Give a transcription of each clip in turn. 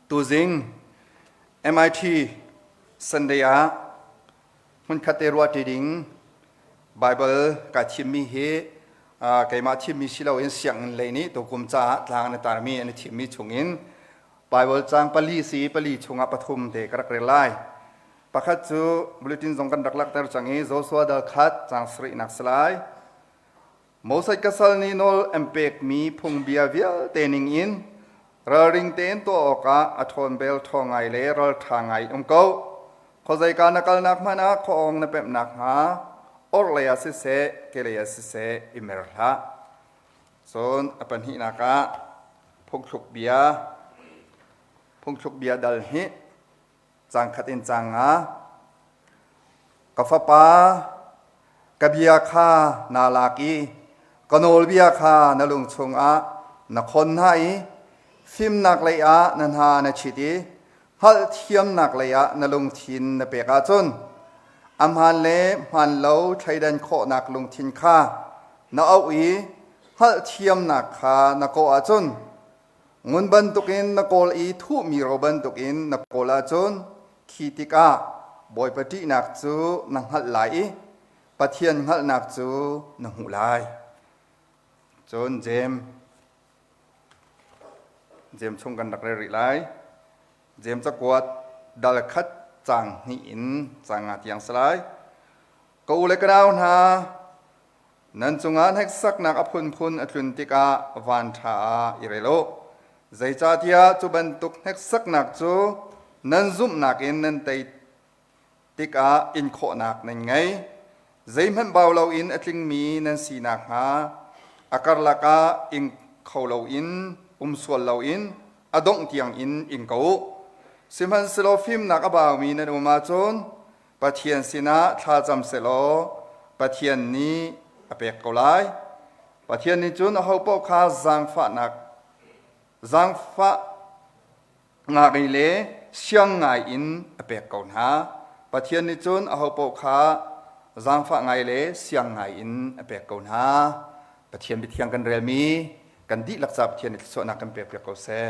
Tuzing MIT Sunday ah hmunkhat te ruahṭi ding Baibal kai thimmi hi keimah thimmi si loin sianginn lei nih tukum caah tlang an i tarmi an i thimmi chungin Baibal caang pali si pali chungah pathum te ka rak rel lai. Pakhat cu bulletin zong kan rak lakter cang i Joshua dal khat caang sarihnak si lai. Moses ka sal nih nawl an pekmi phungbia vialte ningin ralring tein tuah awkah a ṭhawn bel ṭhaw ngai le ralṭha ngai in um ko. Khuazeika na kalnak hmanh ah khuaawng na pemh nakhnga orhlei ah siseh, kehlei ah siseh i mer hlah. Cun a pahnihnak ah phungthluk bia, phungthluk bia dal hnih, Caang khat in caang nga. Ka fapa, ka bia kha naa lak i ka nawlbia kha na lung chungah na khon hna i fimnak lei ah na hna na chit i hngalhthiamnak lei ah na lungthin na pek ahcun a hmaan le hmaan lo thleidan khawhnak lungthin kha na auh i hngalhthiamnak kha na kawh ahcun Ngun bantukin na kawl i thuhmi ro bantukin na kawl ahcun khi tikah Bawipa ṭihnak cu na hngalh lai i Pathian hngalhnak cu na hmuh lai. Cun Jeim Jeim chung kan rak rel rih lai. Jeim cakuat dal khat caang hnih in caang nga tiang si lai. Ka u le ka nau hna, Nan cungah hneksaknak a phunphun a tlun tikah vanṭha ah i rel u. Zeicahtiah cu bantuk hneksaknak cu nan zumhnak in nan tei tikah inkhawhnak nan ngei. Zeihmanh bau loin a tlingmi nan si nakhnga a karlak ah ing kho loin um sual loin a dongh tiangin ing ko u. Sihmanhsehlaw fimnak a baumi nan um ahcun Pathian sinah thlacam sehlaw Pathian nih a pek ko lai. Pathian nih cun ahopaoh kha zaangfahnak zaangfah ngakei le siang ngai in a pek ko hna. Pathian nih cun ahopaoh kha zaangfah ngai le siang ngai in a pek ko hna. Pathian biathiang kan relmi kan dihlak ca Pathian nih thluachuahnak kan pek piak ko seh.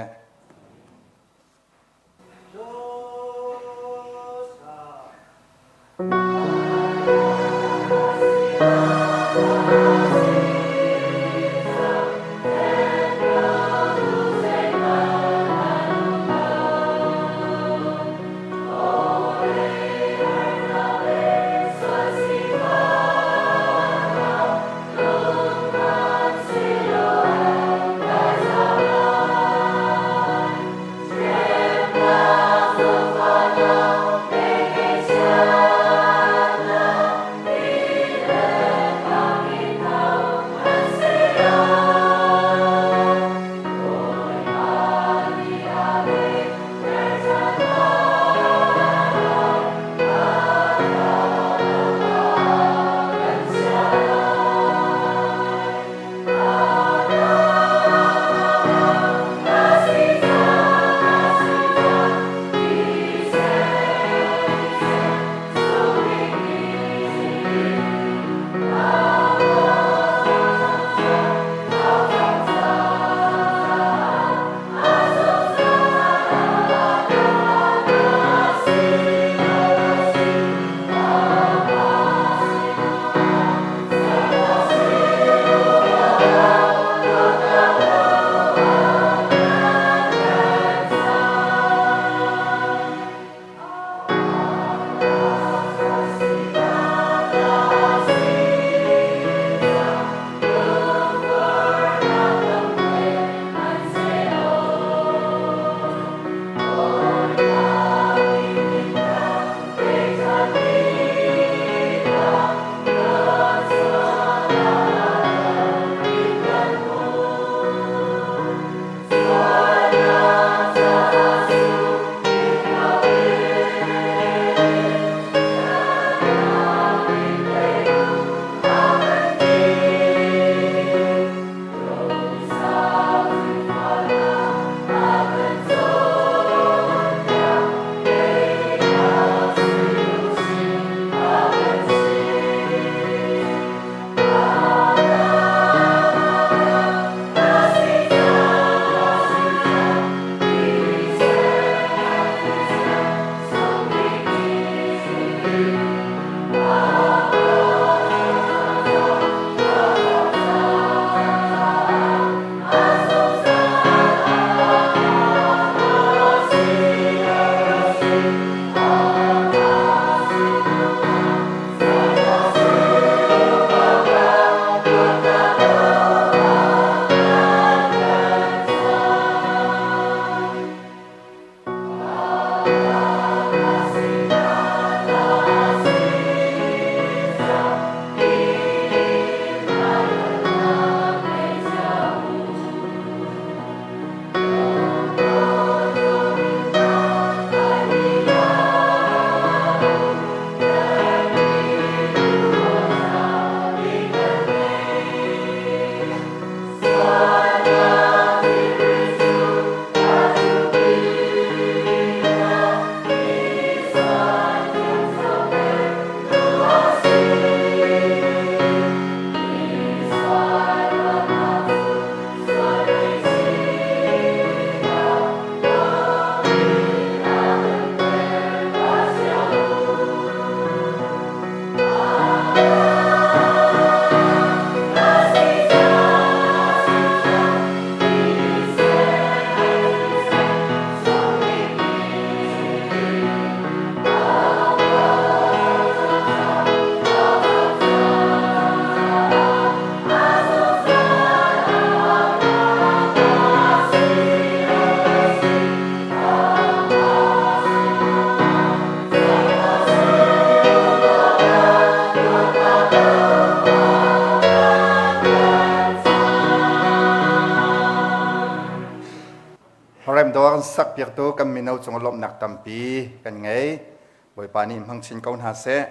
piaktu kan mino cung lawmhnak tampi kan ngei. Bawipa nih hmang chin ko hna seh.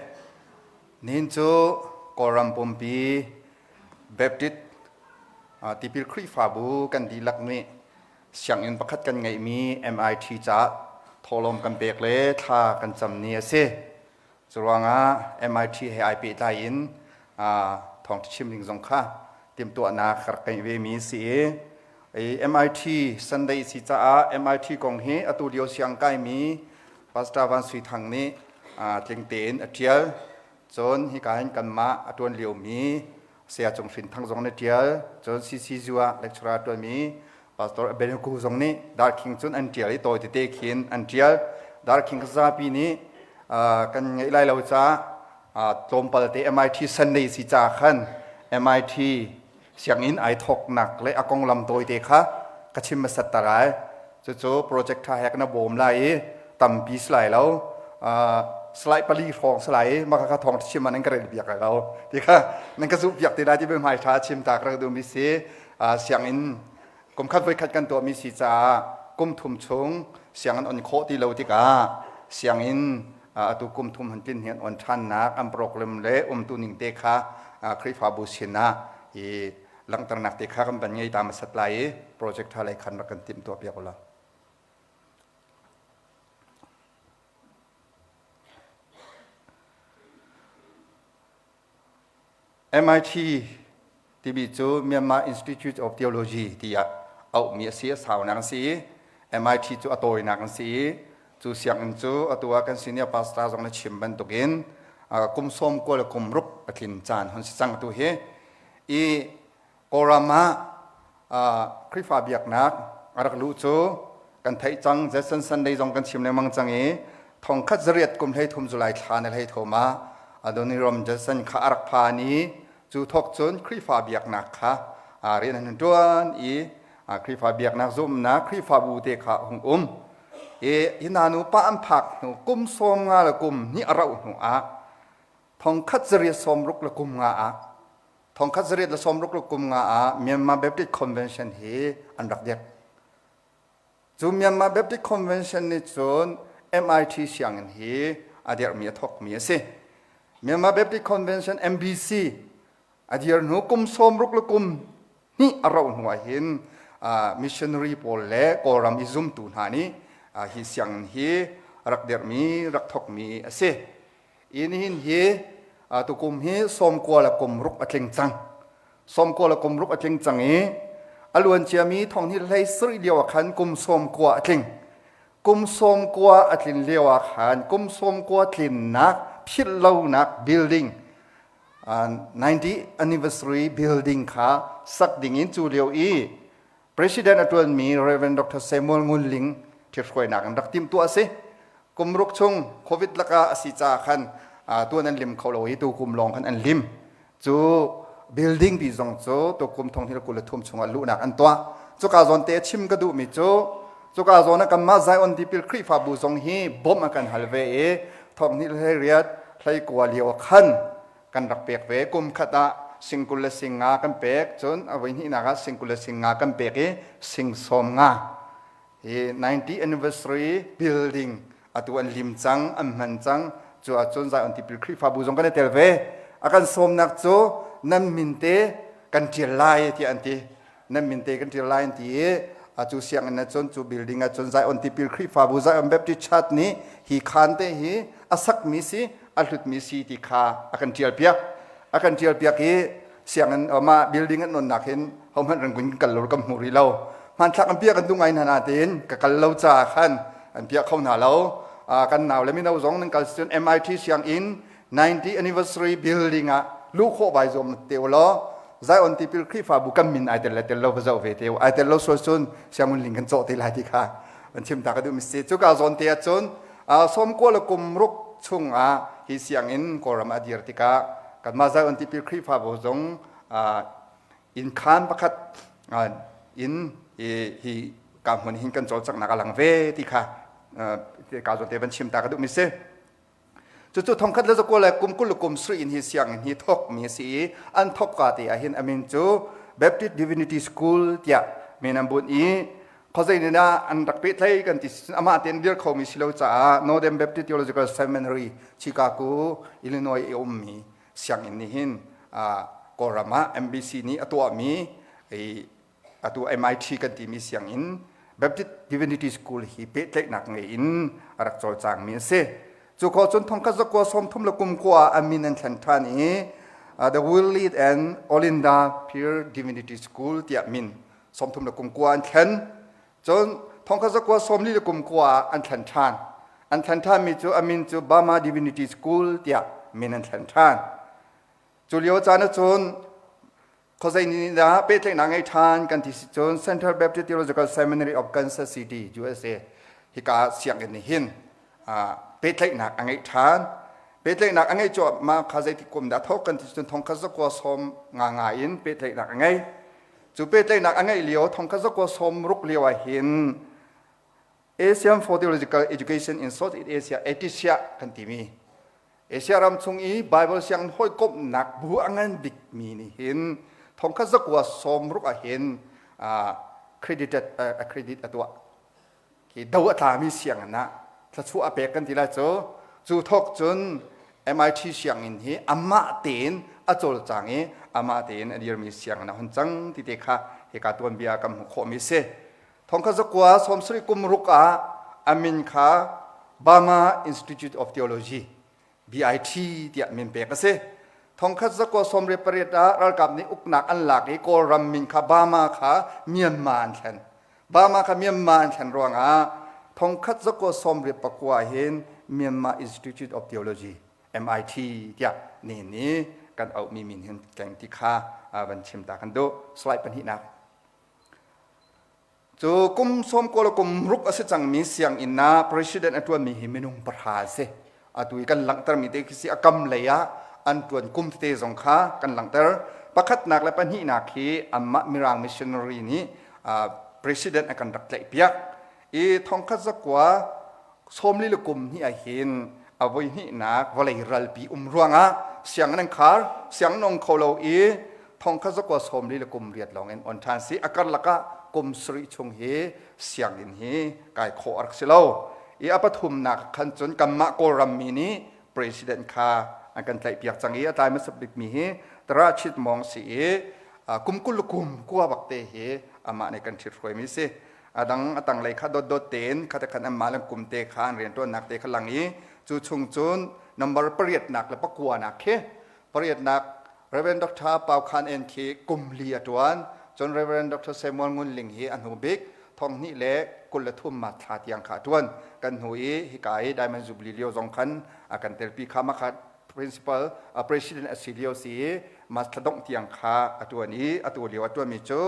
Nihin cu Kawlram pumpi Baptist tipil Khrihfabu kan dihlak nih sianginn pakhat kan ngeihmi MIT caah thawhlawm kan pek le thla kan cam ni a si. Curuangah MIT he ai pehtlai in thawngṭha chim ding zong kha timhtuahnak ka rak ngeih ve mi si i MIT Sunday si caah MIT kong hi atu lio siang kaimi Pastor Van Sui Thang nih tling tein a ṭial. Cun hika hin kanmah a ṭuan liomi Saya Cung Hrin Thang zong nih ṭial. Cun CCU ah lecturer a ṭuanmi Pastor Abednego zong nih darkhing cun an ṭial i tawi tete khin an ṭial. Darkhing kha zapi nih kan ngeih lai lo caah tlawmpal te MIT Sunday si ca khan MIT sianginn ai thawknak le a konglam tawite kha ka chim hmasat ta lai. Cucu project ṭha he kana bawm lai i tampi si lai lo. Slide pali hrawng si lai i maka kha thawng chim ah nan ka rel biak lai lo ti kha nan ka zuh piak te lai ti hmai ṭha chim ta ka rak duhmi si. Sianginn kum khat voikhat kan tuahmi si caah kum thum chung sianginn on khawh ti lo tikah sianginn atu kum thum han tlin hi an on ṭhannak an program le umtu ning te kha Khrihfabu sinah i langhternak te kha kan van ngei ta hmasat lai i project ṭha lei khan rak kan timhtuah piak ulaw. MIT timi cu Myanmar Institute of Theology tiah auhmi a si, a saunak an si i MIT cu a tawinak an si i cu sianginn cu atu ah kan senior pastor zong na chim bantukin kum sawm kua le kum ruk a tlin caan hon si cang tu hi. I Kawlram ah Khrihfa biaknak a rak luh cu kan theih cang. Jason Sunday zong kan chim lengmang cang i thongkhat zariat kum 13 July thla ni 13 ah Adoniram Judson kha a rak phan i cu thawk cun Khrihfa biaknak kha rian an ṭuan i Khrihfa biaknak zumhnak Khrihfabu te kha a hung um. I hi hna nu pa an phak hnu kum 50 le kum hnih a rauh hnu ah thongkhat zariat sawmruk le kum nga ah thongkhat zariat le sawmruk le kum nga ah Myanmar Baptist Convention hi an rak dirh. Cu Myanmar Baptist Convention nih cun MIT sianginn hi a dirhmi a thawkmi a si. Myanmar Baptist Convention MBC a dir hnu kum sawmruk le kum hnih a rauh hnu ah hin missionary pawl le Kawlram i zumtu hna nih hi sianginn hi rak dirhmi rak thawkmi a si. I nihin hi tukum hi sawmkua le kum ruk a tling cang. Sawmkua le kum ruk a tling cang i a luan ciami thong hi hlei sarih lio ah khan kum sawmkua a tling. Kum sawmkua a tlin lio ah khan kum sawmkua tlinnak philh lonak building 90 anniversary building kha sak ding in cu lio i President a ṭuanmi Rev. Dr. Samuel Ngun Ling ṭhithruainak in rak timhtuah a si. Kum ruk chung COVID lakah a si caah khan tuan an lim kho lo i tu kum lawng khan an lim. Cu building pi zong cu tukum thong hnih 23 chungah luhnak an tuah. Cuka zawn te chim ka duhmi cu cuka zawn ah kanmah Zion Tipil Khrihfabu zong hi bawmh a kan hal ve i thong hnih hlei riat hlei kua lio khan kan rak pek ve kum khat ah sing kul le sing nga kan pek cun a voi hnihnak ah sing kul le sing nga kan pek i sing sawm nga hi 90 anniversary building atu an lim cang an hman cang cu ahcun Zion Tipil Khrihfabu zong kan i tel ve a kan sawmnak cu nan min te kan ṭial lai tiah an ti nan min te kan ṭial lai an ti i cu sianginn ahcun cu building ahcun Zion Tipil Khrihfabu Zion Baptist Church nih hi khaan te hi a sakmi si a hlutmi si ti kha a kan ṭial piak a kan ṭial piak i sianginn mah building an onnak hin hohmanh Rangoon kan kal lo kan hmu rih lo hmanthlak an piak kan duh ngai hna nain ka kal lo caah khan an piah kho hna lo kan nau le mino zong nan kal cun MIT sianginn 90 anniversary building ah luh khawh vai zuam te u law Zion Tipil Khrihfabu kan min ai tel le tel lo va zoh ve te u ai tel lo sual cun sianginn ling kan cawh te lai ti kha an chim ta ka duh mi si cuka zawn te ahcun sawm kua le kum ruk chung ah hi sianginn Kawlram a dir tikah kanmah Zion Tipil Khrihfabu zong inn khaan pakhat in hi ka hmun hin kan cawlcanghnak a lang ve ti kha ka zawn te van chim ta ka duh mi si Cucu thongkhat le zakua le kum 20 le kum sarih in hi sianginn hi thawkmi a si i an thawkka te ah hin a min cu Baptist Divinity School tiah min an bunh i Khuazei nih dah an rak pehtlaih kan ti amah tein dir khomi si lo caah Northern Baptist Theological Seminary, Chicago, Illinois i ummi sianginn nih hin Kawlram ah MBC nih a tuahmi atu MIT kan timi sianginn Baptist Divinity School hi pehtlaihnak ngei in a rak cawlcangmi a si. Cu khawh cun thongkhat zakua sawmthum le kum kua ah a min an thlen ṭhan i The Willie and Olinda Peer Divinity School tiah min 30 le kum kua an thlen. Cun thongkhat zakua 40 le kum kua ah an thlen ṭhan. An thlen ṭhanmi cu a min cu Burma Divinity School tiah min an thlen ṭhan. Cu lio caan ahcun khuazei nih dah pehtlaihnak ngei ṭhan kan ti si cun Central Baptist Theological Seminary of Kansas City, USA hika sianginn nih hin pehtlaihnak a ngeih ṭhan. Pehtlaihnak a ngeih cuahmah kha zeitik kum dah thawk kan ti cun thongkhat zakua sawm nga nga in pehtlaihnak a ngei. Cu pehtlaihnak a ngeih lio thongkhat zakua sawm ruk lio ah hin Asian for Theological Education in Southeast Asia ATSIA kan timi Asia ram chung i Bible sianginn hawikomhnak bu a ngan bikmi nih hin thongkhat zakua sawm ruk ah hin accredited accredit a tuah. Khi do a tlami sianginn ah thluachuah a pek kan ti lai cu. Cu thawk cun MIT sianginn hi amah tein a cawlcang i amah tein a dirmi sianginn a hun cang ti te kha hika tuanbia kan hmuh khawhmi si. Thongkhat zakua sawmsarih kum ruk ah a min kha Burma Institute of Theology BIT tiah min pek a si. Thongkhat zakua 18 ah ralkap nih uknak an lak i Kawlram min kha Burma kha Myanmar an thlen. Burma kha Myanmar an thlen ruangah thongkhat zakua 89 hin Myanmar Institute of Theology MIT tiah nihin ni kan auhmi min hin keng ti kha van chim ta kan duh. Slide pahnihnak. Cu kum sawm kawl kum ruk a si cangmi sianginn ah president a ṭuanmi hi minung pahra a si. Atu i kan langhtermi te khi si a kam lei ah an ṭuan kum tete zong kha kan langhter. Pakhatnak le pahnihnak hi anmah Mirang missionary nih president a kan rak tlaihpiak. I thongkhat zakua 40 le kum hnih ah hin a voi hnihnak vawlei ralpi um ruangah sianginn an khar sianginn ong kho lo i thongkhat zakua 40 le kum riat lawng in on ṭhan si. A karlak ah kum sarih chung hi sianginn hi kai khawh a rak si lo i a pathumnak khan cun kanmah Kawlram mi nih president kha an kan tlaihpiak cang i a tlai hmasa bikmi hi Tara Chit Mong si i kum 20 le kum kua bak te hi amah nih kan ṭhit-hruaimi si. A dang a tanglei kha dotdot tein kha te khan anmah le kum te kha an rianṭuannak te kha lang i cu chung cun number pariatnak le pakuanak khi pariatnak Reverend Dr. Pau Khan En khi kum li a ṭuan. Cun Reverend Dr. Samuel Ngun Ling hi a hnu bik thong hnih le 23 ma thla tiang kha a ṭuan. Kan hnu i hika i Diamond Jubilee lio zong khan a kan telpi kha makha principal president a si lio si i mas thla dongh tiang kha a ṭuan i atu lio a ṭuanmi cu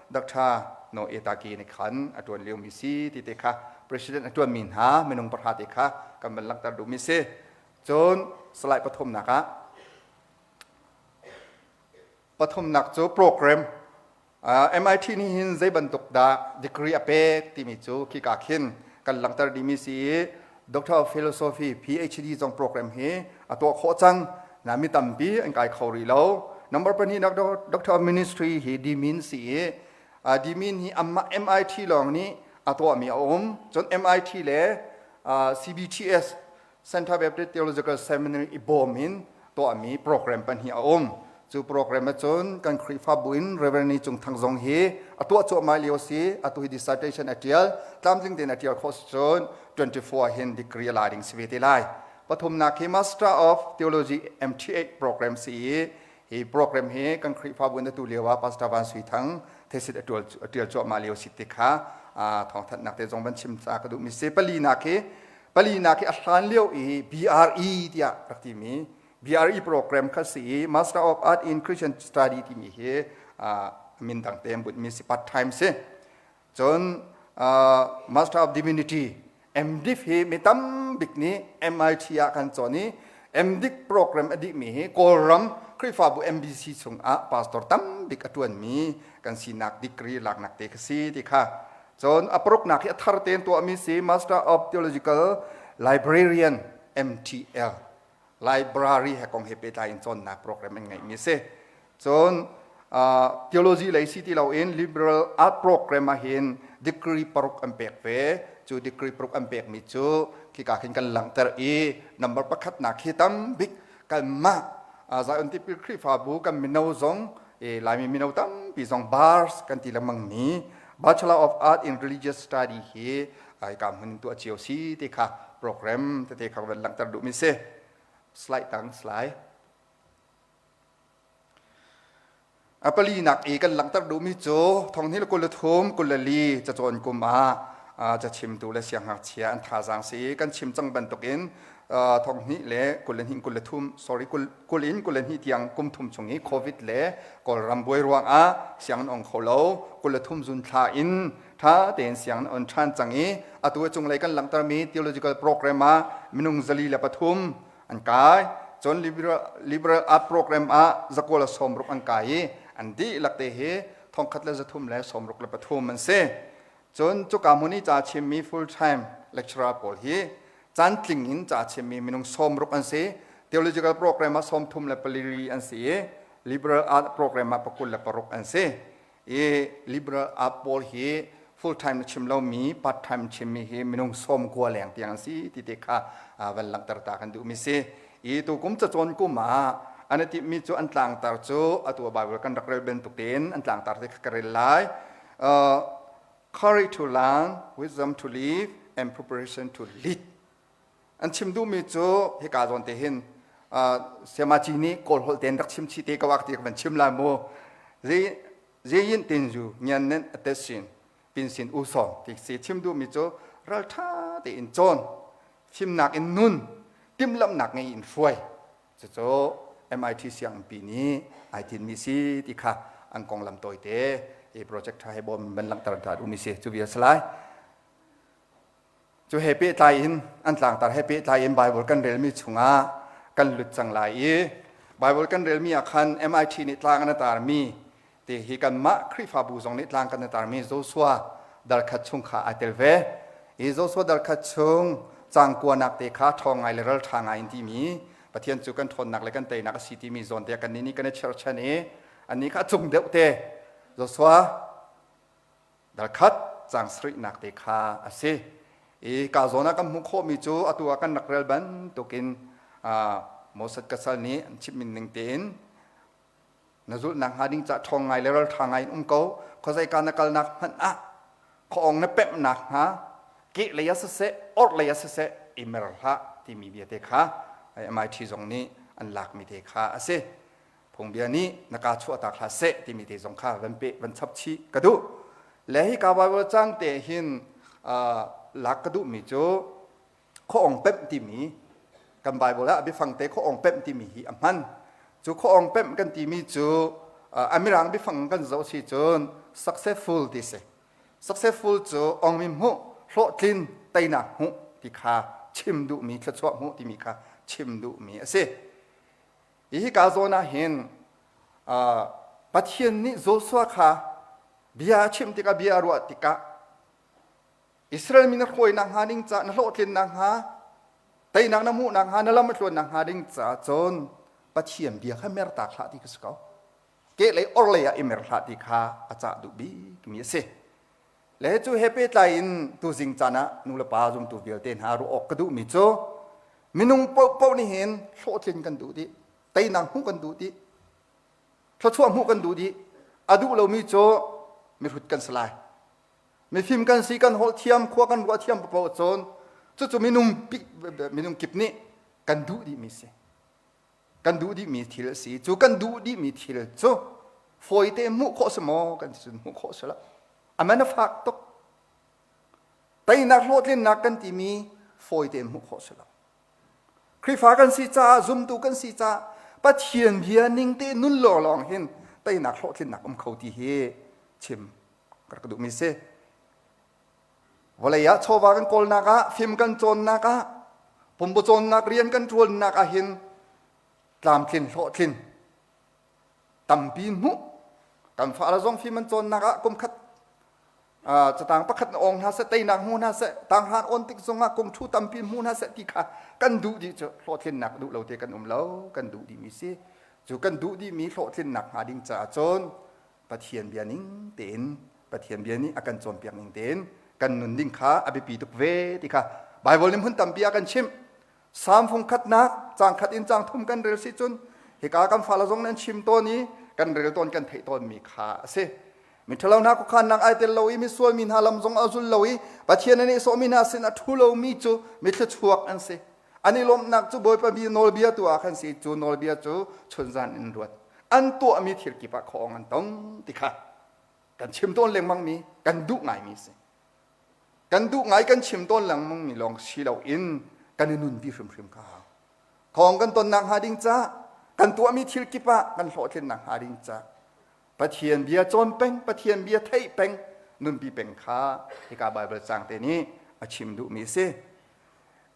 Dr. No Etaki nih khan a ṭuan liomi si ti te kha president a ṭuanmi hna minung pahra te kha kan van langhter duhmi si. Cun slide pathumnak ah pathumnak cu program MIT nih hin zei bantuk dah degree a pek timi cu khika khin kan langhter dihmi si i Doctor of Philosophy PhD zong program hi a tuah khawh cang. Na mi tampi an kai kho rih lo. Number pahnih Doctor of Ministry hi DMin si i DMin hi amah MIT lawng nih a tuahmi a um. Cun MIT le CBTS Center Baptist Theological Seminary i bawm in tuahmi program pahnih a um. Cu program ahcun kan Khrihfabu in Reverend Ni Cung Thang zong hi a tuah cuahmah lio si. Atu hi dissertation a tial. Tlamtling tein a tial khawh si cun 24 hin degree a la ding si ve te lai. Pathumnak hi Master of Theology MTH program si i hi program hi kan Khrihfabu in atu lio ah Pastor Van Sui Thang thesis a tial cuahmah lio si te kha thawngthanhnak te zong van chim ca ka duhmi si. Palinak hi Palinak hi a hlan lio i BRE tiah rak timi BRE program kha si i Master of Art in Christian Study timi hi min dang te an bunhmi si part time si. Cun Master of Divinity MDiv hi mi tam bik nih MIT ah kan cawn i MDiv program a dihmi hi Kawlram Khrihfabu MBC chungah pastor tam bik a ṭuanmi kan sinak degree laknak te kha si ti kha. Cun a paruknak hi a thar tein tuahmi si Master of Theological Librarian MTL library he kong he pehtlai in cawnnak program an ngeihmi si. Cun theology lei si ti loin liberal art program ah hin Degree paruk an pek ve. Cu degree paruk an pekmi cu khika khin kan langhter i number pakhatnak hi tam bik kanmah Zion Tipil Khrihfabu kan mino zong Laimi mino tampi zong BARS kan ti lengmang mi Bachelor of Art in Religious Study hi hika hmun in tuah cio si ti kha program tete kha van langhter duhmi si. Slide tang slide. A palinak i kan langhter duhmi cu thonghnih le 23 24 cacawn kum ah cachimtu le siangngakchia an thazaang si i kan chim cang bantukin thonghnih le 22 23 sorry 20 in 22 tiang kum thum chung i covid le kawlram buai ruangah sianginn ong kho lo 23 zun thla in ṭha tein sianginn on ṭhan cang i atu a cunglei kan langhtermi theological program ah minung 103 an kai. Cun liberal, liberal art program ah zakua le 60 an kai i an dihlak te hi thongkhat le 363 an si. Cun cuka hmun i ca chimmi full time lecturer pawl hi caan tling in ca chimmi minung 60 an si. Theological program ah 34 an si i liberal art program ah 26 an si. I liberal art pawl hi full time na chim lomi part time chimmi hi minung 90 leng tiang an si ti te kha van langhter ta kan duhmi si. I tukum cacawn kum ah an i timhmi cu an tlangtar cu atu Bible kan rak rel bantuk tein an tlangtar te kha ka rel lai. Courage to learn, wisdom to live, and preparation to lead. An chim duhmi cu hika zawn te hin Sayamaci nih Kawl holh tein rak chim chih te ko ah ti ka van chim lai mu. Zeyin tin zu ngian nen a tet sin pin sin u sawm ti si chim duhmi cu ralṭha tein cawn fimnak in nun timhlamhnak ngei in hruai cucu MIT sianginn nih ai tinmi si ti kha an konglam tawite i project ṭha he bawm ban langhter ta duhmi si cu vial si lai. Cu he pehtlai in an tlangtar he pehtlai in Bible kan relmi chungah kan lut cang lai i Bible kan relmi ah khan MIT nih tlang an tarmi te hi kanmah Khrihfabu zong nih tlang kan tarmi Joshua dalkhat chung kha ai tel ve. I Joshua dalkhat chung cang kuanak te kha ṭhawng ngai le ralṭha ngai in timi Pathian cu kan ṭhawnnak le kan teinak a si timi zawn te kan nih kan i cherchan i annih kha a cung deuh te Joshua Dalkhat caang sarihnak te kha a si. I ka zawn ah kan hmuh khawhmi cu atu ah kan rak rel bantukin Moses kasal nih an chimhmi ning tein na zulhnak hnga ding cah ṭhawng ngai le ralṭha ngai in um ko khuazeika na kalnak hmanh ah khuaawng na pemhnak hnga kehlei ah siseh orhlei ah siseh i mer hlah timi bia te kha MIT zong nih an lakmi te kha a si. Phungbia nih na kaa chuahtak hlah seh timi te zong kha van pe van chap chih ka duh. Le hi ka Bible cang te hin lak ka duhmi cu khuaawng pemh timi kan Bible ah biafang te khuaawng pemh timi hi a hman. Cu khuaawng pemh kan timi cu a mirang biafang kan zoh si cun successful ti si. Successful cu ongmi hmuh, hlawhtlin, teinak hmuh ti kha chim duhmi, thluachuah hmuh timi kha chim duhmi a si. Hi ka zawn ah hin Pathian nih Joshua kha bia a chimh tikah bia a ruah tikah Israel mi na hruainak hnga ding ca na hlawhtlinnak hnga teinak na hmuhnak hnga na lam a tluannak hnga ding caah cun Pathian bia kha mertak hlah ti ka si ko. Kehlei orhlei ah i mer hlah ti kha a cah duh bikmi a si. Le cu he pehtlai in tuzing caan ah nulepa zumtu vialte hna ruah awk ka duhmi cu minung paohpaoh nih hin hlawhtlin kan duh dih, teinak hmuh kan duh dih, thluachuah hmuh kan duh dih. A duh lomi cu mihrut kan si lai. Mifim kan si, kan holh thiam, khua kan ruah thiam paoh cun cucu minung minung kip nih kan duh dihmi si. Kan duh dihmi thil a si. Cu kan duh dihmi thil cu fawite hmuh khawh si maw kan ti cun hmuh khawh si lo. A man a fak tuk. Teinak hlawhtlinnak kan timi fawite hmuh khawh si lo. Khrihfa kan si caah zumtu kan si caah Pathian bia ning te nun lawnglawng hin teinak hlawhtlinnak um kho ti hi chim ka rak duhmi si. Vawlei ah chawva kan kawlnak ah, fim kan cawnnak ah, pumpu cawnnak rian kan ṭuannak ah hin tlamtlin hlawhtlin tampi hmuh kan fale zong fim an cawnnak ah kum khat catang pakhat na ong hna seh teinak hmu hna seh tanghan on tik zongah kum thu tampi hmu hna seh ti kha kan duh dih cu hlawhtlinnak duh lo te kan um lo kan duh dih mi si cu kan duh dih mi hlawhtlinnak hnga ding caah cun Pathian bia ning tein. Pathian bia nih a kan cawnpiak ning tein kan nun ding kha a biapi tuk ve ti kha Baibal nih hmun tampi a kan chimh. Salm fung khatnak caang khat in caang thum kan rel si cun hika kan fale zong nan chim tawn i kan rel tawn kan theih tawnmi kha a si. Miṭhalo hna khuakhannak ai tel lo i misual mi hna lam zong a zul lo i Pathian a nehsawhmi hna sin a ṭhu lomi cu mithluachuak an si. An i lawmhnak cu Bawipa mi nawlbia tu ah khan si cu nawlbia cu chunzan in ruat. An tuahmi thil kip ah khuaawng an tong ti kha kan chim tawn lengmangmi kan duh ngaimi si. Kan duh ngai kan chim tawn lengmangmi lawng si loin kan i nunpi hrimhrim kha hau. Thawng kan tonnak hnga ding ca, kan tuahmi thil kip ah kan hlawhtlinnak hnga ding ca, Pathian bia cawn peng, Pathian bia theih peng, nunpi peng kha hika Baibal caang te nih a chim duhmi a si.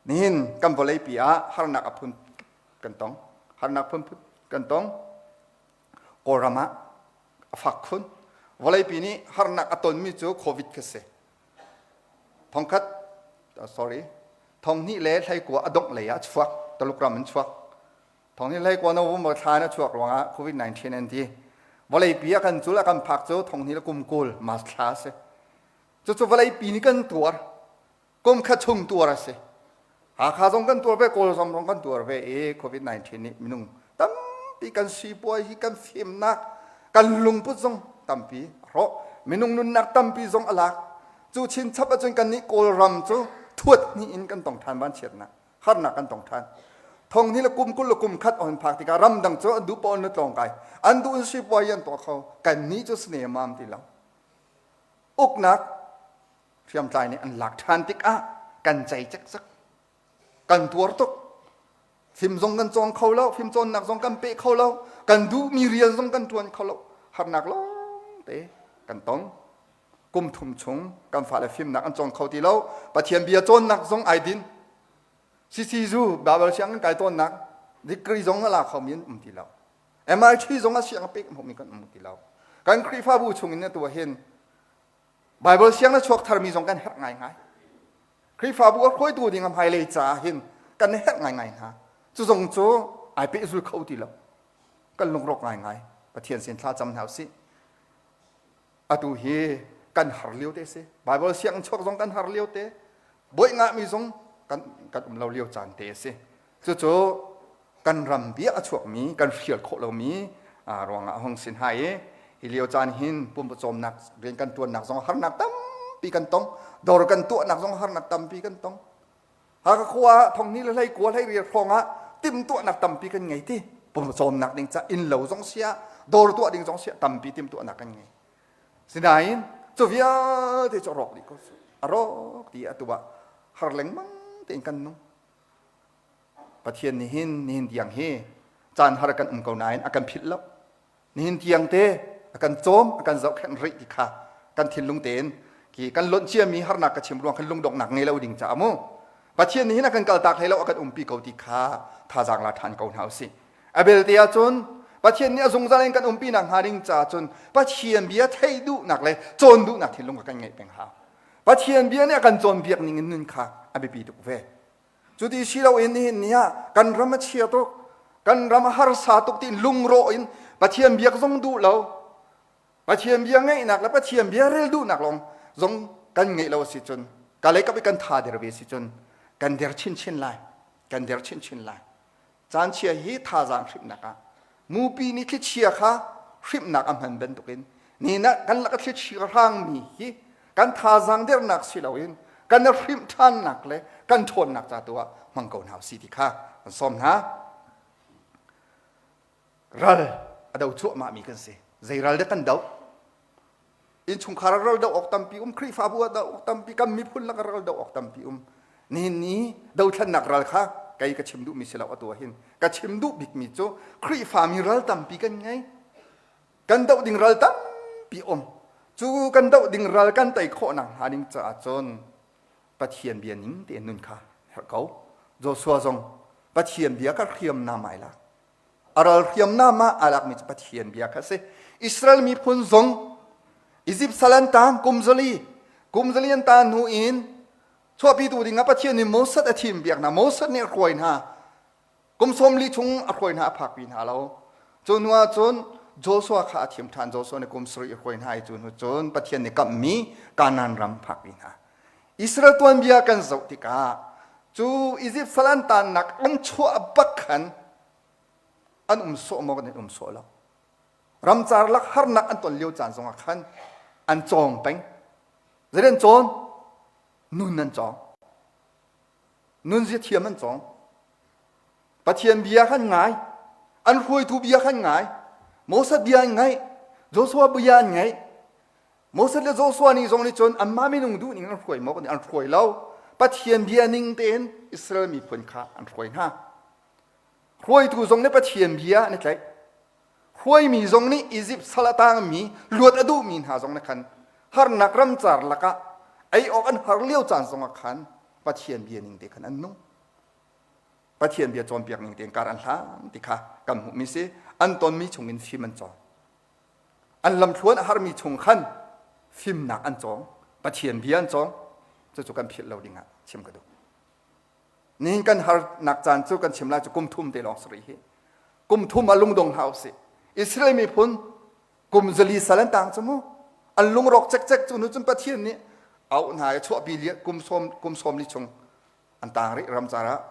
Nihin kan vawleipi ah harnak a phun kan tong. Harnak phun kan tong. Kawlram ah a fak khun. Vawleipi nih harnak a tonmi cu COVID kha si. Thongkhat, sorry, thonghnih le hleikua a dongh lei ah a chuak. Taluk ram in chuak. Thonghnih hleikua November thla in a chuak ruangah COVID-19 an ti. Vawleipi a kan cul a kan phak cu thonghnih le kum 20 March thla a si. Cucu vawleipi nih kan tuar. Kum khat chung tuar a si. Hakha zong kan tuar ve, Kawl zong zong kan tuar ve i COVID-19 nih minung tampi kan sipuai hi kan fimnak, kan lungput zong tampi a hrawh. Minung nunnak tampi zong a lak. Cu chinchap ahcun kannih Kawlram cu thuat hnih in kan tong ṭhan vanchiatnak, harnak kan tong ṭhan. Thong ni le kum 20 le kum khat on phak tikah ramdang cu an duh paoh an tlawng kai. An duh in sipuai an tuah kho. Kannih cu sne mam ti lo. Uknak hriamtlai nih an lak ṭhan tikah kan cei cekcek kan tuar tuk fim zong kan cawng kho lo fim cawnnak zong kan pe kho lo kan duhmi rian zong kan ṭuan kho lo harnak lawng te kan tong kum thum chung kan fale fimnak an cawng kho ti lo Pathian bia cawnnak zong ai din CCU Bible sianginn kai tawnnak degree zong a la khomi an um ti lo MIT zong a siang a pek hmumi kan um ti lo kan Khrihfabu chung in atu hin Baibal siang na chuak tharmi zong kan herh ngaingai. Khrihfabu a hruaitu ding a hmailei caah hin kan herh ngaingai hna. Cu zong cu ai pehzul kho ti lo. Kan lungrawk ngaingai. Pathian sin thla cam hna usih. Atu hi kan har lio te si. Baibal siang chuak zong kan har lio te. Buai ngahmi zong kan, kan um lo lio caan te a si. Cucu kan ram bia a chuakmi kan hrial khawh lomi ruangah a hung sin hai i hi lio caan hin pumcawmnak rian kan tuannak zong harnak tampi kan tong dawr kan tuahnak zong harnak tampi kan tong Hakha khua ah thonghni le hlei kua hlei rial hrawng ah timhtuahnak tampi kan ngei ti pumcawmnak ding ca inn lo zong sia dawr tuah ding zong sia tampi timhtuahnak kan ngei sinain cu vialte cu a rawk dih ko a rawk ti atu ah har lengmang tein kan nung Pathian nih hin nihin tiang hi caan har kan um ko nain a kan philh lo. Nihin tiang te a kan cawm, a kan zohkhenh rih ti kha kan thinlung tein ki kan lonh ciami harnak ka chim ruang khan lungdonghnak ngei lo ding caah mu. Pathian nih hin a kan kaltak hlei lo, a kan umpi ko ti kha thazaang la ṭhan ko hna usih. A belte ahcun Pathian nih a zungzal in kan umpi nak hnga ding caah cun Pathian bia theih duhnak le cawn duhnak thinlung kha kan ngeih peng hau. Pathian bia nih a kan cawnpiak ning in nun kha a biapi tuk ve. Cuti si loin nihin ni ah kan ram a chia tuk, kan ram a harsa tuk tiin lungrawh in Pathian biak zong duh lo, Pathian bia ngeihnak le Pathian bia rel duhnak lawng zong kan ngeih lo a si cun ka lei kap i kan tha der ve si cun kan der chinchin lai, kan der chinchin lai. Caan chia hi thazaang hrimhnak ah mupi nih thlichia kha hrimhnak a hman bantukin ni na kan lak a thlichia hrangmi hi kan thazaang dernak si loin kan i hrimh ṭhannak le kan ṭhawnnak ca tu ah hmang ko hna usih ti kha kan sawm hna. Ral a do cuahmahmi kan si. Zei ral dah kan doh? Innchungkhar ah ral doh awk tampi um, Khrihfabu ah doh awk tampi, kan miphun lakah ral doh awk tampi um. Nihin ni dothlennak ral kha kei ka chim duhmi si lo atu ah hin. Ka chim duh bikmi cu Khrihfami ral tampi kan ngei. Kan doh ding ral tampi um. Cu kan doh ding ral kan tei khawh nak hnga ding caah cun Pathian bia ning tein nun kha herh ko. Joshua zong Pathian bia ka hriamnam ai lak. A ral hriamnam ah aa lakmi cu Pathian bia kha a si. Israel miphun zong Izipt sal an tang kum zali kum zali an tan hnu in chuahpitu dingah Pathian nih Moses a thim biak hna. Moses nih a hruai hna. Kum 40 chung a hruai hna a phakpi hna lo. Cu hnu ah cun Joshua kha a thim ṭhan. Joshua nih kum sarih a hruai hna i cu hnu cun Pathian nih kamhmi Kanaan ram phakpi hna. Israel tuanbia kan zoh tikah cu Izipt sal an taannak an chuah bak khan an um sawh maw kan um sawh lo. Ramcar lak harnak an ton lio caan zongah khan an cawng peng. Zei an cawn? Nun an cawng. Nunzia thiam an cawng. Pathian bia khan ngai. An hruaitu bia khan ngai. Moses bia an ngaih. Joshua bia an ngaih. Moses le Joshua nih zong nih cun anmah minung duh ning an hruai maw an hruai lo. Pathian bia ning tein Israel miphun kha an hruai hna. Hruaitu zong nih Pathian bia an i tlaih. Hruaimi zong nih Izipt sal a tangmi luat a duhmi hna zong nih khan harnak ramcar lakah ei awk an har lio caan zongah khan Pathian bia ning te khan an nung. Pathian bia cawnpiak ning tein kar an hlang ti kha kan hmuhmi si. An tonmi chungin fim an cawng. An lamthluan a harmi chung khan fimnak an cawng. Pathian bia an cawng. Cucu kan philh lo dingah chim ka duh. Nihin kan harnak caan cu kan chim lai cu kum thum te lawng si rih hi. Kum thum ah lungdong hlah usih. Israel miphun kum zali sal an tang cu mu. An lungrawk cekcek cu nu cun Pathian nih auh hna i chuahpi li kum sawm kum sawm li chung an tang rih ramcar ah.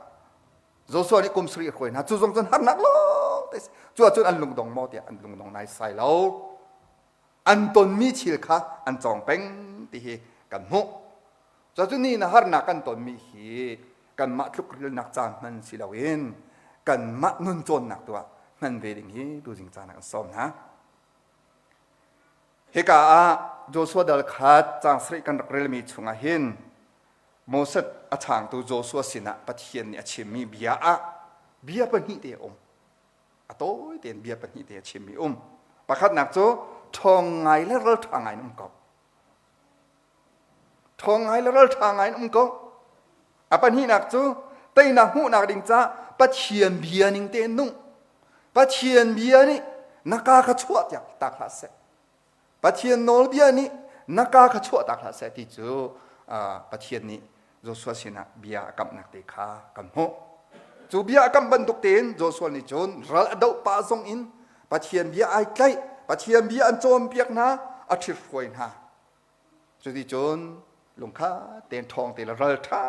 Joshua nih kum sarih a hruai hna. Cu zong cun harnak lawng te cu ahcun an lungdong maw tiah an lungdong nai sai lo. An tonmi thil kha an cawng peng ti hi kan hmuh. Cucu ni na harnak kan tonmi hi kanmah tlukrilnak caan hman si loin kanmah nun cawnnak tu ah hman ve ding hi tuzing caan ah kan sawm hna. Hika ah Joshua dal khat caang sarih kan rak relmi chungah hin Moses a changtu Joshua sinah Pathian nih a chimmi bia ah bia pahnih te a um. A tawi tein bia pahnih te a chimmi um. Pakhatnak cu ṭhawng ngai le ralṭha ngai in um ko. Ṭhawng ngai le ralṭha ngai in um ko. A pahnihnak cu teinak hmuhnak ding caah Pathian bia ning tein nung. Pathian bia nih na ka kha chuah tiak tak hlah seh. Pathian nawlbia nih na ka kha chuah tak hlah seh ti cu Pathian nih Joshua sinah bia a kamhnak te kha kan hmuh. Cu bia a kamh bantuk tein Joshua nih cun ral a doh pah zong in Pathian bia ai tlaih, Pathian bia an cawnpiak hna, a ṭhithruai hna. Cuticun lungkhat tein ṭhawng te le ralṭha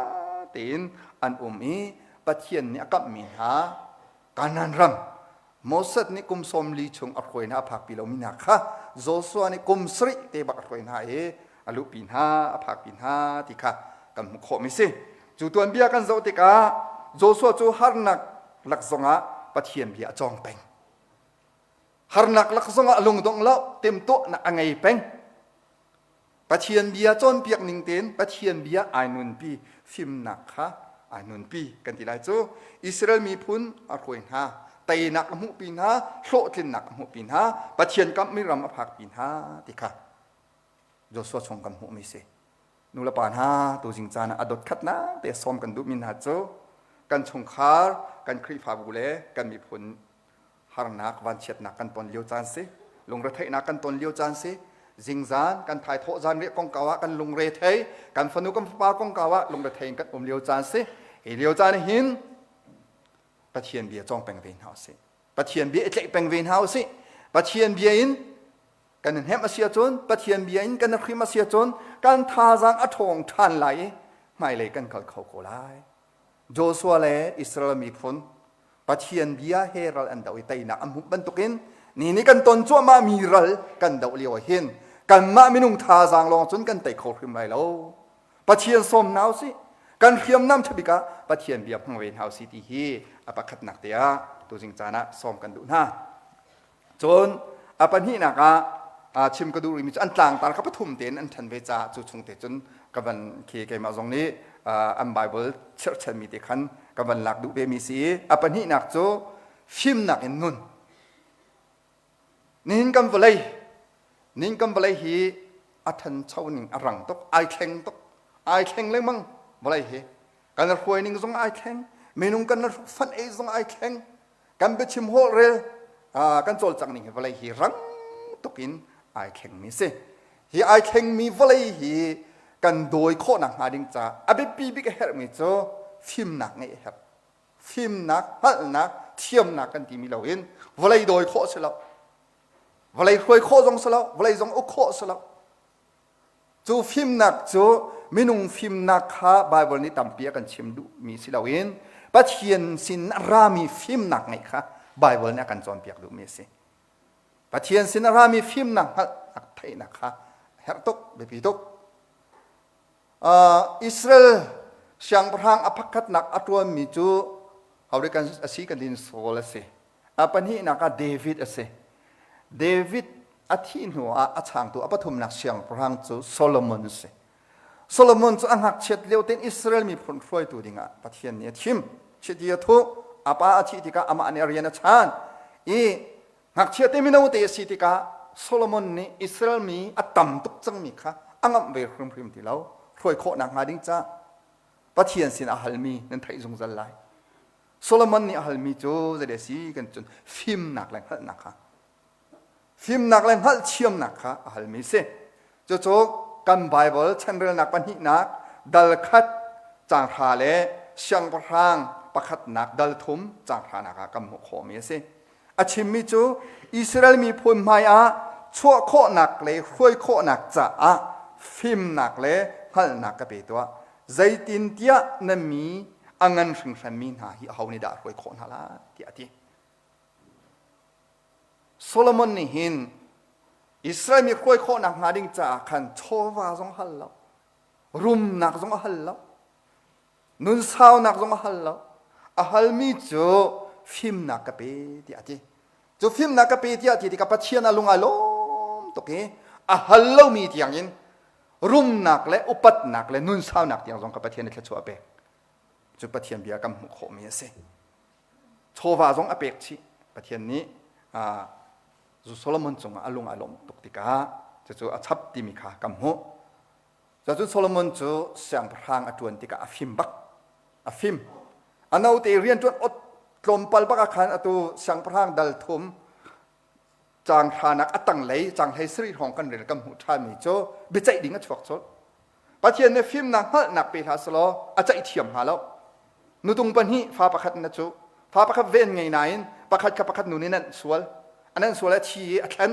tein an um i Pathian nih a kamhmi hna Kanaan ram Moses nih kum sawm li chung a hruai hna a phakpi lomi hna kha Joshua nih kum sarih te bak a hruai hna i a luhpi hna a phakpi hna ti kha kan hmuh khawhmi si. Cu tuanbia kan zoh tikah Joshua cu harnak lak zongah Pathian bia a cawng peng. Harnak lak zongah lungdong lo timhtuahnak a ngei peng. Pathian bia cawnpiak ning tein Pathian bia ai nunpi fimnak kha ai nunpi kan ti lai cu Israel miphun a hruai hna teinak a hmuhpi hna hlawhtlinnak a hmuhpi hna Pathian kamhmi ram a phakpi hna ti kha Joshua chung kan hmuhmi si nulepa hna tuzing caan ah a dot khatnak te sawm kan duhmi hna cu kan chungkhar kan Khrihfabu le kan miphun harnak vanchiatnak kan ton lio caan si lungretheihnak kan ton lio caan si zingzan kan thaithawh zan riah kongkau ah kan lungre thei kan fanu kan fapa kongkau ah lungrethei in kan um lio caan si hi lio caan hin Pathian bia cawng peng ve hna usih Pathian bia i tlaih peng ve hna usih Pathian bia in kan hnemh a si ahcun Pathian bia in kan hrim a si ahcun kan thazaang a ṭhawng ṭhan lai i hmailei kan kal kho ko lai Joshua le Israel miphun Pathian bia he ral an doh i teinak an hmuh bantukin ni nih kan ton cuahmah mi ral kan doh lio ah hin kanmah minung thazaang lawng cun kan tei kho hrim lai lo. Pathian sawm hna usih. Kan hriamnam ṭhabik ah Pathian bia hmang ve hna usih ti hi a pakhatnak te ah tuzing caan ah sawm kan duh hna. Cun a pahnihnak ah chim ka duh rihmi cu an tlangtar kha pathum tein an ṭhen ve caah cu chung te cun ka van khi keimah zong nih an Bible chirhchanmi te khan ka van lak duh vemi si i a pahnihnak cu fimnak in nun. Nihin kan vawlei nihin kan vawlei hi a ṭhancho ning a rang tuk ai thleng tuk ai thleng lengmang vawlei hi kan hruai ning zong ai thleng minung kan fanh ei zong ai thleng kan biachim holhrel kan cawlcangh ning hi vawlei hi rang tuk in ai thlengmi si hi ai thlengmi vawlei hi kan dawi khawhnak hnga ding caah a biapi bik a herhmi cu fimnak ngeih a herh fimnak hngalhnak thiamnak kan timi loin vawlei dawi khawh si lo. Vawlei hruai khawh zong si lo, vawlei zong uk khawh si lo. Cu fimnak cu minung fimnak kha Baibal nih tampi a kan chim duhmi si loin Pathian sin a rami fimnak ngeih kha Baibal nih a kan cawnpiak duhmi a si. Pathian sin a rami fimnak hngalhnak theihnak kha herh tuk, biapi tuk. Israel siangpahrang a pakhatnak a ṭuanmi cu hode kan a si kan tin Saul a si. A pahnihnak ah David a si. David a thih hnu ah a changtu a pathumnak siangpahrang cu Solomon a si. Solomon cu a ngakchiat lio tein Israel miphun hruaitu dingah Pathian nih a thim. Chiti a thuh, a pa a thih tikah amah nih a rian a chaan. I ngakchia te mino te a si tikah Solomon nih Israel mi a tam tuk cangmi kha a ngamh ve hrimhrim ti lo. Hruai khawhnak hnga ding ca Pathian sin a halmi nan theih zungzal lai. Solomon nih a halmi cu zei a si kan cun fimnak le hngalhnak kha fimnak le hngalhthiamnak kha a halmi si. Cucu kan Baibal chanrelnak pahnihnak dal khat caang hra le siangpahrang pakhatnak dal thum caang hranak ah kan hmuh khawhmi a si. A chimmi cu Israel miphun hmai ah chuah khawhnak le hruai khawhnak caah fimnak le hngalhnak ka pe tuah. Zeitintiah na mi a ngan hringhranmi hna hi aho nih dah a hruai khawh hna lai tiah a ti. Solomon nih hin Israel mi hruai khawhnak hnga ding caah khan chawva zong hal lo, rumnak zong a hal lo, nun saunak zong a hal lo. A halmi cu fimnak ka pe tiah a ti. Cu fimnak ka pe tiah a ti tikah Pathian a lung ai lawm tuk i a hal lomi tiangin rumnak le upatnak le nun saunak tiang zong ka Pathian nih thluachuah a pek. Cu Pathian bia kan hmuh khawhmi a si. Chawva zong a pek chih. Pathian nih Solomon cungah a lung a lawmh tuk tikah cucu a chap timi kha kan hmuh. Cucun Solomon cu siangpahrang a ṭuan tikah a fim bak. A fim. A note rianṭuan ot tlawmpal bak ah khan atu siangpahrang dal thum caang hranak a tanglei caang hlei sarih hrawng kan rel kan hmuh ṭhanmi cu biaceih ding a chuak colh. Pathian nih fimnak hngalhnak pe hlah selaw a ceih thiam hnga lo. Nutung pahnih fa pakhat na cu fa pakhat ven ngei nain pakhat kha pakhat nu nih nan sual a nan sual a thi i a thlen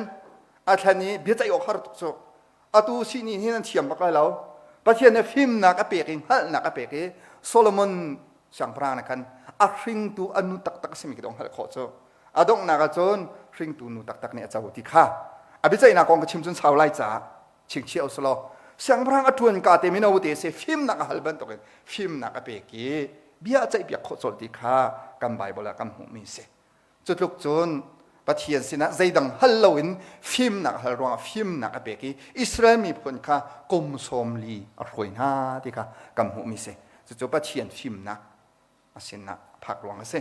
a thlen i biaceih awk har tuk cu atu sihni hi nan thiam bak lai lo Pathian nih fimnak a pek i hngalhnak a pek i Solomon siangpahrang nih khan a hringtu a nu taktak a simi khi dong hngalh khawh cu a donghnak ahcun hringtu nu taktak nih a co ti kha a biaceihnak kong ka chim cun sau lai caah chingchiah usulaw siangpahrang a ṭuan ka te mino te se fimnak a hal bantukin fimnak a pek i bia a ceihpiak khawh colh ti kha kan Baibal ah kan hmuhmi si cutluk cun Pathian sinah zeidang hal loin fimnak hal ruangah fimnak a pek i Israel miphun kha kum 40 a hruai hna ti kha kan hmuhmi si cucu Pathian fimnak a sinah phak ruang a si.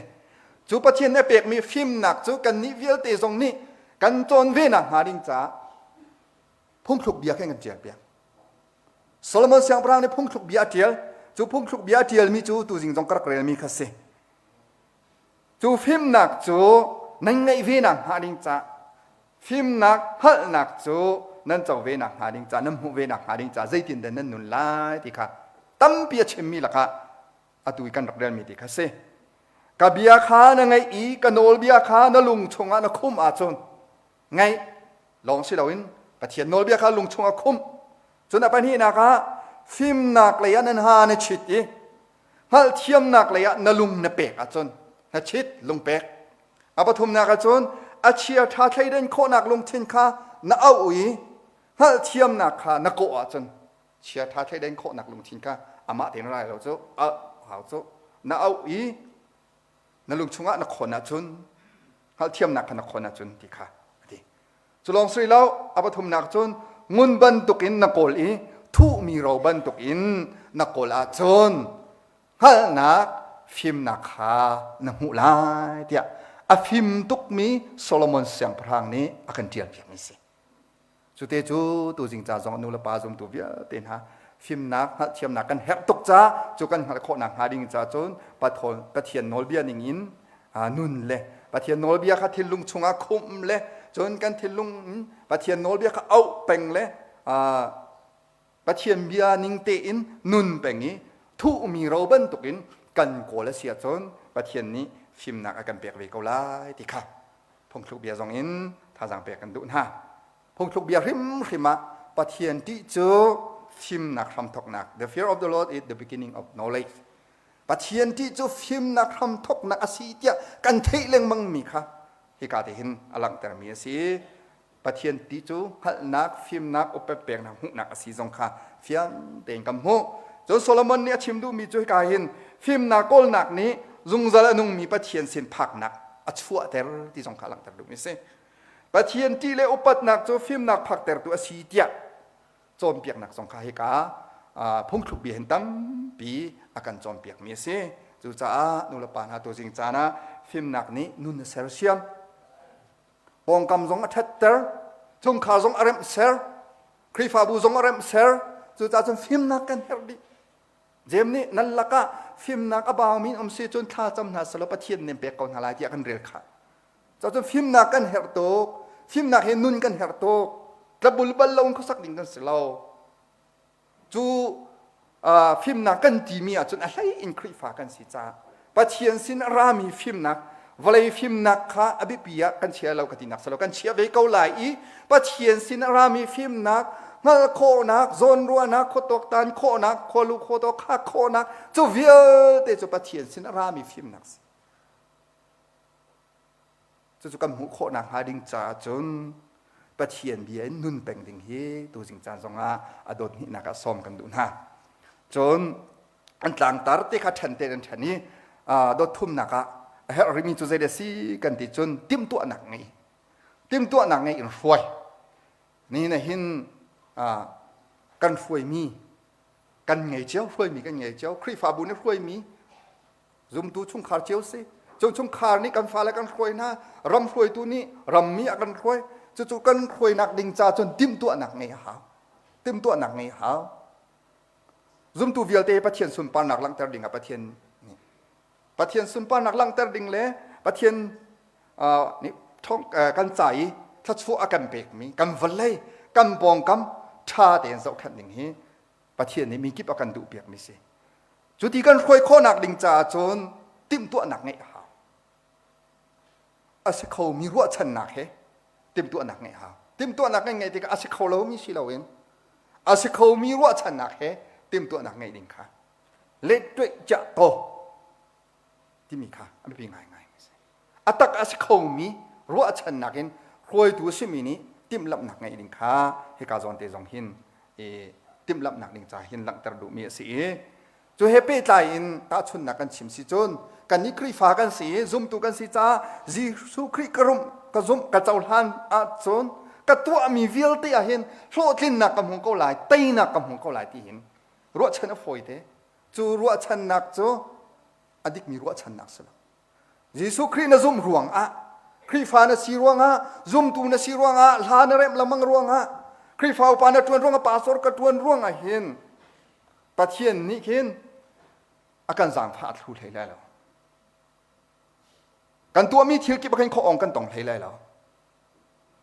Cu Pathian nih a pekmi fimnak cu kannih vialte zong nih kan cawn ve nak hnga ding caah phungthluk bia khin kan ṭial piak. Solomon siangpahrang nih phungthluk bia a ṭial. Cu phungthluk bia a ṭialmi cu tuzing zong ka rak relmi kha si. Cu fimnak cu nan ngeih ve nak hnga ding caah fimnak hngalhnak cu nan co ve nak hnga ding caah nan hmuh ve nak hnga ding caah zeitindah nan nun lai ti kha tampi a chimmi lakah atu i kan rak relmi ti kha si. Ka bia kha na ngaih i ka nawlbia kha na lung chungah na khum ahcun ngaih lawng si loin Pathian nawlbia kha lung chungah khumh. Cun a pahnihnak ah fimnak lei ah nan ha na chit i hngalhthiamnak lei ah na lung na pek ahcun na chit lungpek. A pathumnak ahcun a chia ṭha thleidan khawhnak lungthin kha na auh i hngalhthiamnak kha na kawh ahcun chia ṭha thleidan khawhnak lungthin kha amah tein rai lo cu hau cu na auh i na lung chungah na khawn ahcun hngalhthiamnak kha na khawn ahcun ti kha a ti. Cu lawng si lo a pathumnak cun ngun bantukin na kawl i thuhmi ro bantukin na kawl ahcun hngalhnak fimnak kha na hmuh lai tiah a fim tukmi Solomon siangpahrang nih a kan ṭialpiakmi si. Cute cu tuzing ca zong nu le pa zumtu vialte hna fimnak hngalhthiamnak kan herh tuk ca cu kan hngalh khawhnak hnga ding ca cun Pathian nawlbia ning in nun le Pathian nawlbia kha thinlung chungah khumh le cun kan thinlung Pathian nawlbia kha auh peng le Pathian bia ning tein nun peng i thuhmi ro bantukin kan kawl a si ahcun Pathian nih fimnak a kan pek ve ko lai ti kha phungthluk bia zong in thazaang pek kan duh hna. Phungthluk bia hrimhrim ah Pathian ṭih cu fimnak hramthawknak the fear of the Lord is the beginning of knowledge. Pathian ṭih cu fimnak hramthawknak a si tiah kan theih lengmang mi kha hika te hin a langhtermi a si. Pathian ti cu hngalhnak, fimnak, upat peknak, hmuhnak a si zong kha fiang tein kan hmuh. Cun Solomon nih a chim duhmi cu hika hin fimnak kawlnak nih zungzal a nungmi Pathian sin phaknak a chuahter ti zong kha a langhter duhmi a si. Pathian ṭih le upatnak cu fimnak phaktertu a si tiah cawnpiaknak zong kha hika phungthluk bia hin tampi a kan cawnpiakmi a si. Cucaah nulepa hna tuzing caan ah fimnak nih nun a sersiam. Pawngkam zong a ṭhatter, chungkhar zong a remhser, Khrihfabu zong a remhser. Cucaah cun fimnak kan herh dih. Jeim nih nan lakah fimnak a baumi um si cun thla cam hna selaw Pathian nih pek ko hna lai tiah kan rel khah. Cucun fimnak kan herh tuk. Fimnak he nun kan herh tuk. Tlabul bal lo in khuasak ding kan si lo. Cu fimnak kan timi ahcun a hlei in Khrihfa kan si caah Pathian sin a rami fimnak vawlei fimnak kha a biapi ah kan chia lo ka tinak si lo kan chia ve ko lai i Pathian sin a rami fimnak hngalh khawhnak zawnruahnak khuatuaktan khawhnak khualu khuataw khak khawhnak cu vialte cu Pathian sin a rami fimnak si Cucu kan hmuh khawh nakhnga ding caah cun Pathian bia in nun peng ding hi tuzing caan zongah a dawt hnihnak ah sawm kan duh hna. Cun an tlangtar te kha ṭhen tein an ṭhen i dawt thumnak ah a herh rihmi cu zei si kan ti cun timhtuahnak ngei timhtuahnak ngei in hruai ni na hin kan hruaimi kan ngei cio hruaimi kan ngei cio Khrihfabu nih hruaimi Zumtu chungkhar cio si. Cu chungkhar nih kan fale kan hruai hna, ram hruaitu nih rammi a kan hruai. Cucu kan hruainak ding ca cun timhtuahnak ngei a hau. Timhtuahnak ngei a hau. Zumtu vialte Pathian sunparnak langhter ding ah Pathian nih Pathian sunparnak langhter ding le Pathian nih kan ca i thluachuah a kan pekmi kan vawlei kan pawngkam ṭha tein zohkhenh ding hi Pathian nih mi kip a kan duhpiakmi si. Cuti kan hruai khawhnak ding caah cun timhtuahnak ngeih a hau. A si khomi ruahchannak he timhtuahnak ngeih a hau. Timhtuahnak ngeih ngeih tikah a si kho lomi si loin a si khomi ruahchannak he timhtuahnak ngeih ding kha let tuah to timi kha a biapi ngaingai a si. A tak a si khomi ruahchannak in hruaitu a simi nih timhlamhnak ngeih ding kha hika zawn te zong hin i timhlamhnak ding ca hin langhter duhmi a si i cu he pehtlai in tahchunhnak kan chim si cun kannih Khrihfa kan si i zumtu kan si caah Jesuh Khrih ka rumh ka zumh ka cohlan ahcun ka tuahmi vialte ah hin hlawhtlinnak ka hmu ko lai teinak ka hmu ko lai ti hin ruahchan a fawi te cu ruahchannak cu a dikmi ruahchannak si lo Jesuh Khrih na zumh ruangah Khrihfa na si ruangah zumtu na si ruangah hla na remh lengmang ruangah Khrihfa upa na ṭuan ruangah pastor ka ṭuan ruangah hin Pathian nih khin a kan zaangfah a thlu hlei lai lo. Kan tuahmi thil kip ah khin khawh kan tong hlei lai lo.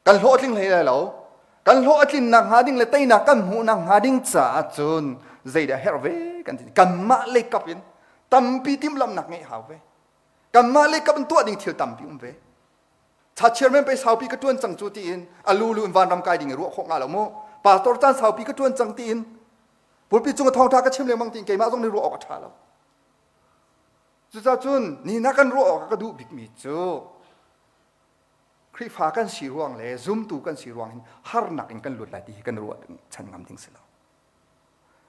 Kan hlawhtling hlei lai lo. Kan hlawh a tlinnak hnga ding le teinak kan hmuhnak hnga ding caah cun zeidah herh ve kan ti. Kanmah lei kap in tampi timhlamhnak ngeih hau ve. Kanmah lei kap in tuah ding thil tampi um ve. Cha chairman pei saupi ka tuan cang cu tiin a lulu in vanram kai ding i ruah khawh nga lo mu. Pastor caan saupi ka tuan cang tiin pulpit cung a thawngtha ka chim lengmang tiin keimah zong nih ruah awk a tha lo. Cucaah cun ni na kan ruah awk ka duh bikmi cu Khrihfa kan si ruang le zumtu kan si ruang hin harnak in kan lut lai ti hi kan ruah chan ngam ding si lo.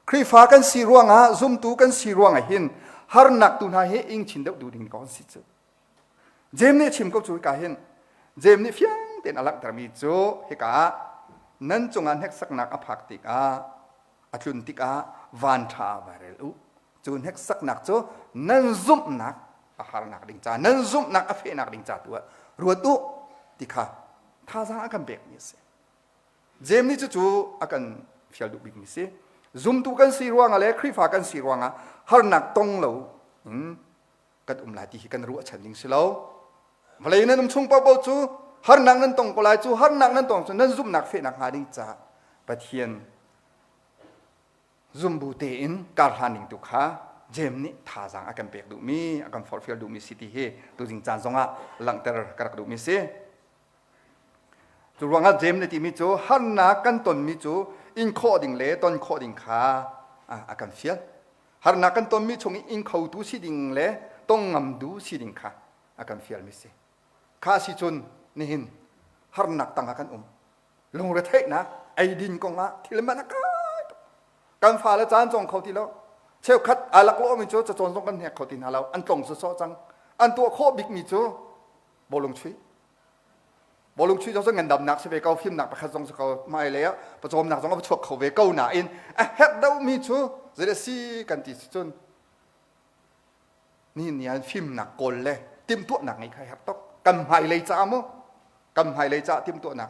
Khrihfa kan si ruangah zumtu kan si ruangah hin harnak tu hna hi ing chin deuh duh ding ko si cu. Jeim nih chim ko cu hika hin Jeim nih fiang tein a langhtermi cu hika ah nan cungah hneksaknak a phak tikah a tlun tikah van ṭha vai rel u cu hneksaknak cu nan zumhnak a harnak ding ca nan zumhnak a fehnak ding ca tu ah ruat u ti kha thazaang a kan pekmi a si Jeim nih cucu a kan fial duh bikmi si zumtu kan si ruangah le Khrihfa kan si ruangah harnak tong lo in kan um lai ti hi kan ruahchan ding si lo vawlei nan um chung paohpaoh cu harnak nan tong ko lai cu harnak nan tong cu nan zumhnak fehnak hnga ding caah Pathian zumbu tein karhlan ding tu kha Jeim nih thazaang a kan pek duhmi a kan forhfial duhmi si ti hi tuzing caan zongah langhter ka rak duhmi si. Cu ruangah Jeim nih timi cu harnak kan tonmi cu in khawh ding le ton khawh ding kha a kan fial. Harnak kan tonmi chung i ing khotu si ding le tong ngamdu si ding kha a kan fialmi si. Kha si cun nihin harnak tangah kan um. Lungretheihnak, eidin kongah thil man a kai tuk. Kan fale caan cawng kho ti lo. Cheukhat aa laklawhmi cu cacawn zong kan hnek kho ti hna lo. An tlong sawsawh cang. An tuah khawh bikmi cu bawlung chuih. Bawlung chuih zong cu ngandamnak si ve ko, fimnak pakhat zong si ko, hmailei ah pawcawmnak zong a va chuak kho ve ko nain a herh deuhmi cu zeidah si kan ti si cun nihin ni ah fimnak kawl le timhtuahnak ngei kha herh tuk. Kan hmailei caah mu, kan hmailei caah timhtuahnak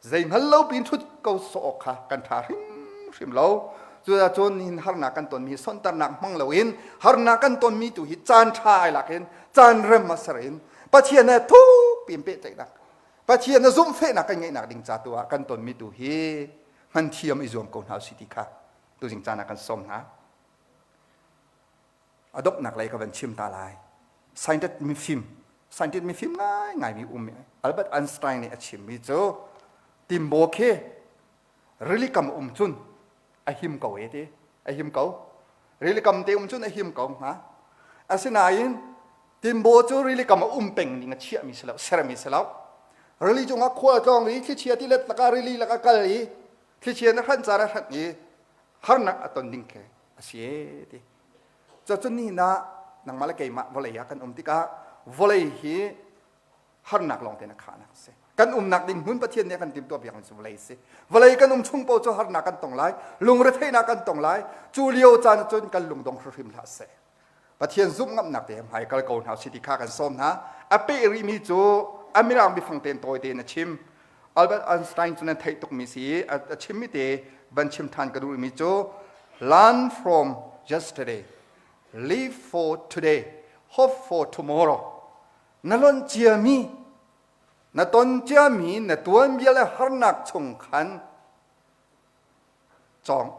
zei hngal lo piin ṭhut ko sawh awk kha kan ṭha hrimhrim lo. Cucaah nihin harnak kan tonmi sonhtarnak hmang loin harnak kan tonmi tu hi caan ṭha ai lak in caan rem a ser in Pathian he thuk piin pehtlaihnak Pathian a zumhfehnak kan ngeihnak ding ca tu ah kan tonmi tu hi hman thiam i zuam ko hna usih ti kha tuzing caan ah kan sawm hna. A donghnak lei ka van chim ta lai. Scientist mifim, scientist mifim ngaingai mi um Albert Einstein nih a chimmi cu timbaw khi rili kam um cun a him ko e ti a him ko rili kam te um cun a him ko hnga asinain timbaw cu rili kam a um peng ding a chiahmi si lo sermi si lo rili cungah khual tlawng i thlichia tilet lakah rili lakah kal i thlichia na hranh caan a hranh i harnak a ton ding khi a si e ti cucun nihin ah nangmah le keimah vawlei ah kan um tikah vawlei hi harnak lawng tein a khahnak a si kan umnak ding hmun Pathian nih a kan timhtuah piakmi cu vawlei a si vawlei kan um chung paoh cu harnak kan tong lai lungretheihnak kan tong lai cu lio caan cun kan lungdong hrimhrim hlah seh Pathian zumh ngamnak te hmai kal ko hna si ti kha kan sawm hna a peh rihmi cu a mirang biafang tein tawi tein a chim Albert Einstein cu nan theih tukmi si a chimmi te van chim than ka duhmi cu learn from yesterday live for today hope for tomorrow na lonh ciami na ton ciami na tuanbia le harnak chung khan cawng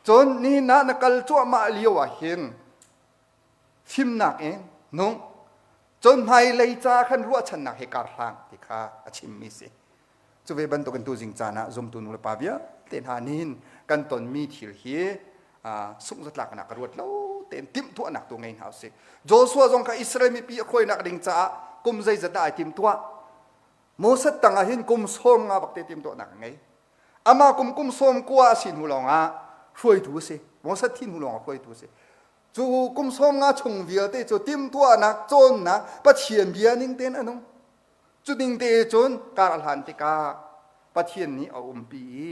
Cun nihin ah na kal cuahmah lio ah hin fimnak in nung cun hmailei ca khan ruahchannak he kar hlang ti kha a chimmi si. Cu ve bantukin tuzing caan ah zumtu nu le pa vialte hna nihin kan tonmi thil hi sunghzatlaknak ka ruat lo tein timhtuahnak tu ngei hna usih. Joshua zong kha Israel mipi a hruainak ding caah kum zeizat dah ai timtuah? Moses tangah hin kum 50 bak te timtuahnak a ngei. Amah kum kum 90 a si hnu lawngah hruaitu a si. Moses thi hnu lawngah hruaitu a si. Cu kum 50 chung vialte cu timtuahnak, cawnnak, Pathian bia ning tein a nung. Cu ding te cun kar a hlan tikah Pathian nih a umpi i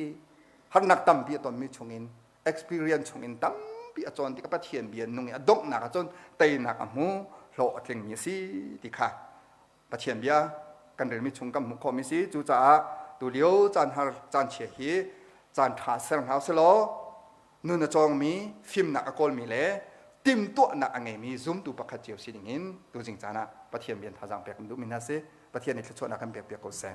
harnak tampi a tonmi chungin experience chungin tampi a cawn tikah Pathian bia nung i a donghnak ahcun teinak a hmu hlawh a tlingmi a si ti kha Pathian bia kan relmi chung kan hmuh khawhmi si. Cucaah tulio caan har caan chia hi caan ṭha ser hna usih nun a cawngmi, fimnak a kawlmi le timhtuahnak a ngeimi zumtu pakhat cio si dingin tuzing caan ah Pathian bia thazaang pek kan duhmi hna si. Pathian nih thluachuahnak kan pek piak ko seh.